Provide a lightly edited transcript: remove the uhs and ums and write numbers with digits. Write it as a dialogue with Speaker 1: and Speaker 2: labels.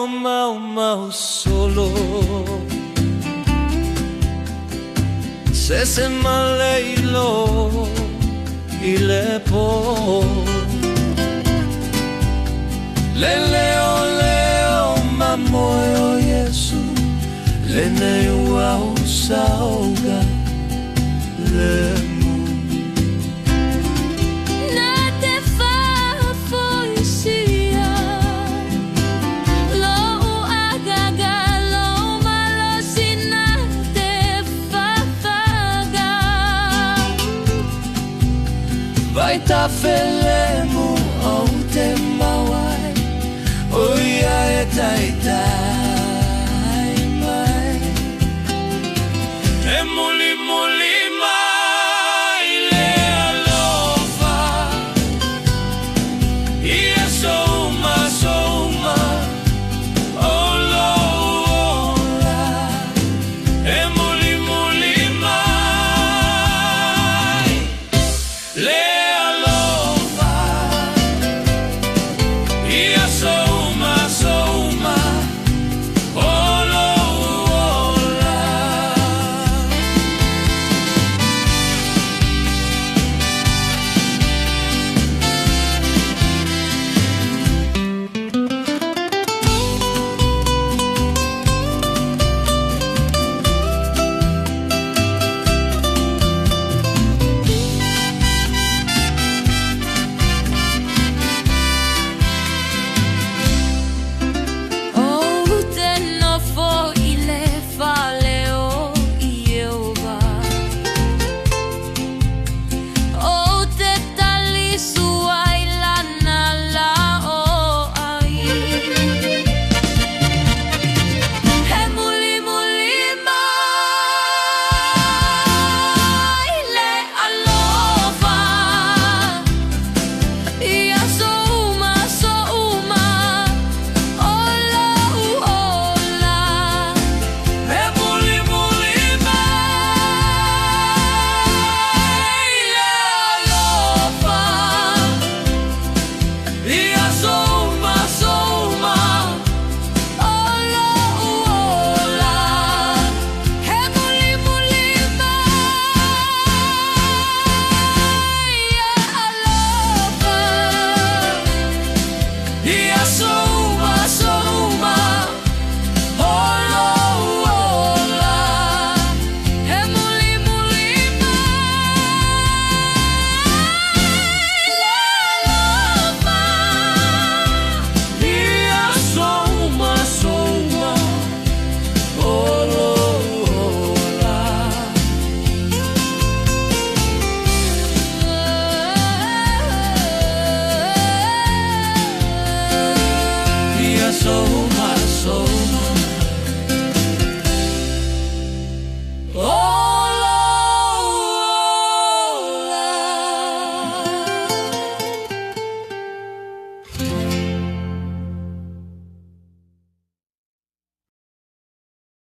Speaker 1: mau mau solo. Se se maleilo i le pō. Le leo leo mamoe o Iesu, le nei ua o sauga le.
Speaker 2: Na te faafoisia lou agaga, lou malosi na te fafaga.
Speaker 1: Vai tafelemu ou te mawai, o ia e taitai mai. E muli muli mai le alofa, ia souma souma o lou ola. E muli muli mai le alofa, ia souma souma o lou ola.
Speaker 2: Ou te nofo i le fale o Ieova, Ou te talisua i lana laoai. E mulimuli mai le alofa,